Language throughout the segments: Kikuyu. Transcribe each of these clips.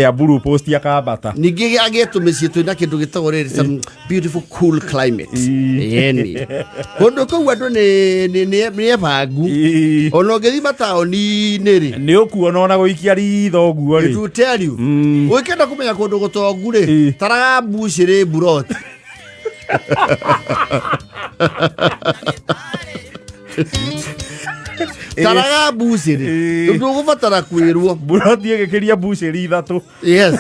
Ya blue post akambata. Ningĩ agĩe tũmĩciĩ twĩna kĩndũ gĩtagwo rĩrĩ, some beautiful cool climate. Yeni kũndũ kũu andũ nĩ ebangu. Ona ũngĩthiĩ mataũni-inĩ rĩ, Nĩ ũkuona ona gũikia ritho ũguo rĩ. It will tell you. Ũngĩenda kũmenya kũndũ gũtongu rĩ, taraga mbucĩrĩ mburoti. Taraga mbucĩrĩ, ndũgũbatara kwĩrwo. Mburoti ĩgĩkĩria mbucĩri 3. Yes,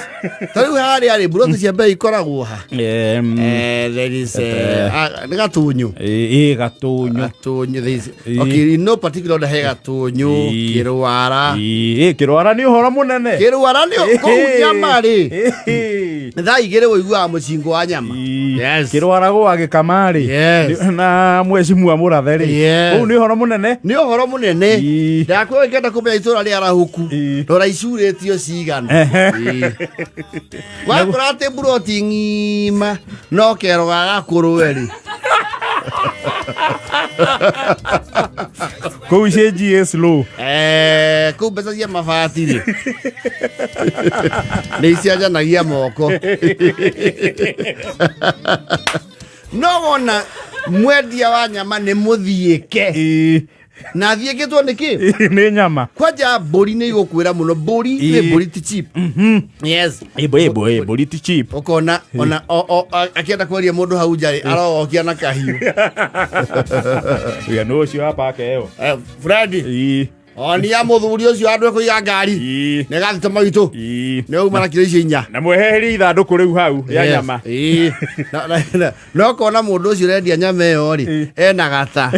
ta rĩu harĩa rĩ, mburoti cia mbere ikoragwo ha? There is, nĩ Gatũnyũ. Ĩ, Gatũnyũ. Gatũnyũ, there is, okay, in no particular order, he Gatũnyũ, Kĩrwara. Ĩ, Kĩrwara nĩ ũhoro mũnene. Kĩrwara nĩ kũu nyama rĩ, thaa 2 ũiguaga mũcingo wa nyama. Yes. Kĩrwara gwa gĩkama rĩ, na mwecimua mũrathe rĩ, kũu nĩ ũhoro mũnene. Nĩ ũhoro mũnene. Ndakwĩra, ũngĩenda kũmenya itũra rĩa rahũku, rora icurĩtio cigana. Wakora atĩ mburoti ng'ima no kero ga gakũrwe rĩ, Kũu cenji ĩ slow. Kũu mbeca cia mabati rĩ, nĩ icenjanagia moko. No wona mwendia wa nyama nĩ mũthiĩke, na thiĩkĩtwo nĩ kĩ? Nĩ nyama. Kwanja mbũri nĩ igũkwĩra mũno, mbũri nĩ mbũri ti cheap. Yes. Ĩ, mbũri ti cheap. Ũkona ona akĩenda kweria mũndũ hau nja rĩ, arogokia na kahiũ. Wĩra nĩ ũcio wa paka ĩyo. Fred, onia mũthuri ũcio andũ ekũiga ngari nĩ gathitoma witũ, nĩ auma na kiro icio 4. Na mweherie ithandũkũ rĩu hau rĩa Yes. nyama. Na ũkona mũndũ ũcio ũrendia nyama ĩyo rĩ, ena gata.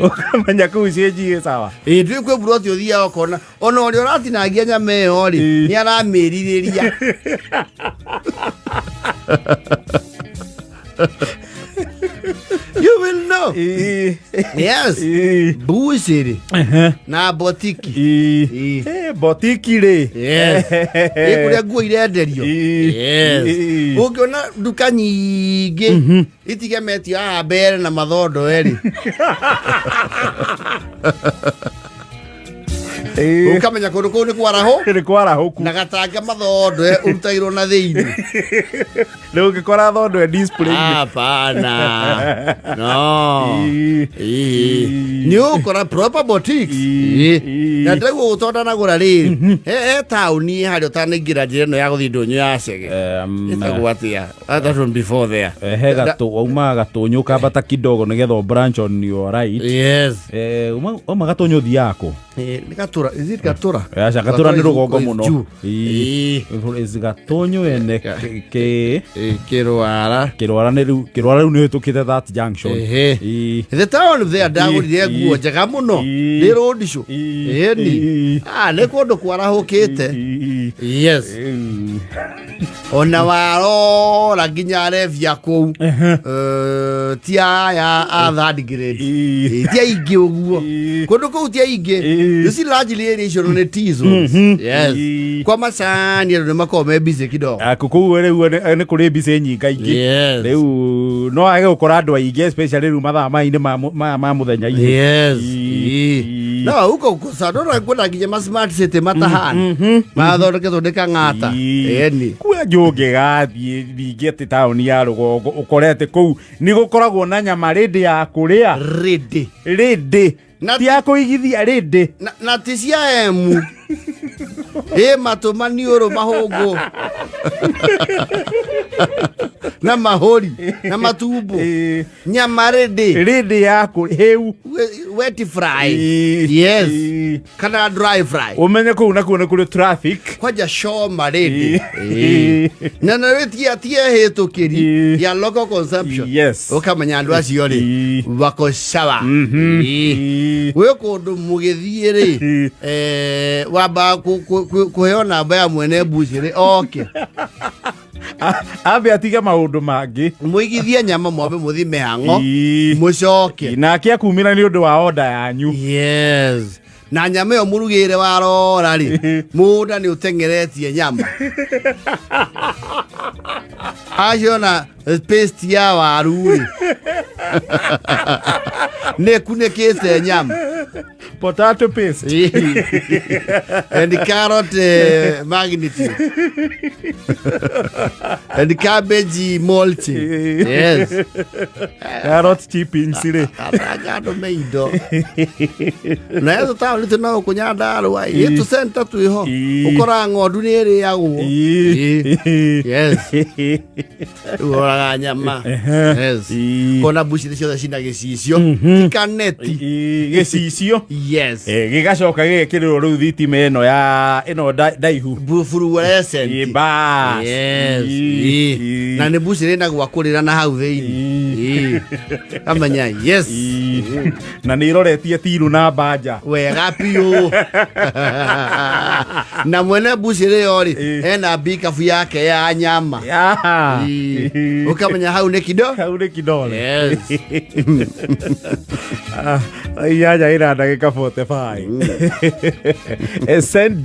Ũkamenya kũu cenji ĩ sawa. Ĩ, ndũĩ kwĩ mburoti ũthiaga ũkona ona ũrĩa ũratinangia nyama ĩyo rĩ, nĩ aramĩrirĩria. You will know. Yes, mbucĩrĩ na botiki. Botiki rĩ. Yes. Ĩ, kũrĩa nguo irenderio. Yes. Ũngĩona nduka nyingĩ itigemetio haha mbere na mathondo erĩ, ũkamenya kũndũ kũu nĩ kwaraho. Nĩ kwarahũku. Na gatanga mathondo ũrutagĩrwo na thĩinĩ. Rĩu ũngĩkora thondo ĩ display. Hapana, no. Nĩ ũgũkora proper boutiques. Na ndĩraigua ũtondanagũra rĩrĩ, he taũni harĩa ũtanaingĩra njĩra ĩno ya gũthiĩ ndũnyũ ya Cege, ĩtagwo atĩa? That one before there. He gatũ wauma Gatũnyũ ũkambata kidogo nĩgetha ũ branch on your right. Wauma Gatũnyũ ũthiaga kũ? Nĩ Gatũra, is it Gatũra? Aca, Gatũra nĩ rũgongo mũno. Juu. Is Gatũnyũ ene kĩ? Kĩrwara. Kĩrwara nĩ rĩu, Kĩrwara rĩu nĩ ũhĩtũkĩte that junction. The town there, ndagũrire nguo njega mũno. Nĩ road show. Ĩni. Ah, nĩ kũndũ kwarahũkĩte. Yes. Ona warora nginya arevia kũu, ti aya a third grade. Ti aingĩ ũguo kũndũ kũu, ti aingĩ. You see, largely area icio nĩ tea zones. Yes. Kwa macani andũ nĩ makoragwo me busy kidogo. Kũu rĩu nĩ kũrĩ mbica nyingaingĩ. Rĩu no age gũkora andũ aingĩ, especially rĩu mathaa maya-inĩ maya ma mũthenya-inĩ. No huko kusadora kwenda nginya ma smart city matahana mathondeketwo nĩ kang'ata. Ĩni. Kua njũngĩgathiĩ ningĩ atĩ taũni ya rũgongo, ũkore atĩ kũu nĩ gũkoragwo na nyama rĩndĩ ya kũrĩa. Ready. Rĩndĩ ti ya kũigithia, rĩndĩ. Na ti cia emu ĩ matũ maniũrũ mahũngũ na mahũri na matumbo, nyama ready. Rĩndĩ ya hĩu. Wet fry. Yes, kana dry fry. Ũmenye kũu nakuo nĩ kũrĩ traffic. Kwanja choma ready. Na tia tia hĩtũkĩri ya local consumption. Ũkamenya andũ acio rĩ, wako sawa. Gwĩ kũndũ mũgĩthiĩ rĩ, wambaga kũheo namba ya mwene mbucĩrĩ oke. Ambe atige maũndũ mangĩ. Mũigithie nyama, mwambe mũthi mĩhang'o, mũcoke. Nake akumĩra nĩ ũndũ wa oda yanyu. Yes, na nyama ĩyo mũrugĩre warora rĩ, mũgũnda nĩ ũteng'eretie nyama aciona paste ya waru rĩ. Nĩ kunĩkĩte nyama. Potato paste. And carrot magnitude and cabbage mulching. Yes. Carrot chippings rĩ. Katanga andũ me indo na etho taũni tĩ no gũkũ Nyandarũa ĩ tũcenta twĩho. Ũkoraga ng'ondu nĩ ĩrĩagwo. Yes, rĩu ũroraga nyama. Yes. Kona mbucĩrĩ ciothe cina gĩcicio ti kaneti. Gĩcicio. Yes. Gĩgacoka gĩgekĩrĩrwo rĩu thitima ĩno ya ĩno ndaihu. Fluorescent. Bas. Yes. Na nĩ mbucĩrĩ na gwa kũrĩra na hau thĩinĩ. Amenya yes. Na nĩ iroretie tiru na mbanja. Wega biũ. Na mwene mbucĩrĩ ĩyo rĩ, ena mbikabu yake ya nyama. Ũkamenya hau nĩ kido. Hau nĩ kidole. Yes. 8 ĩna ndagĩka 45. St.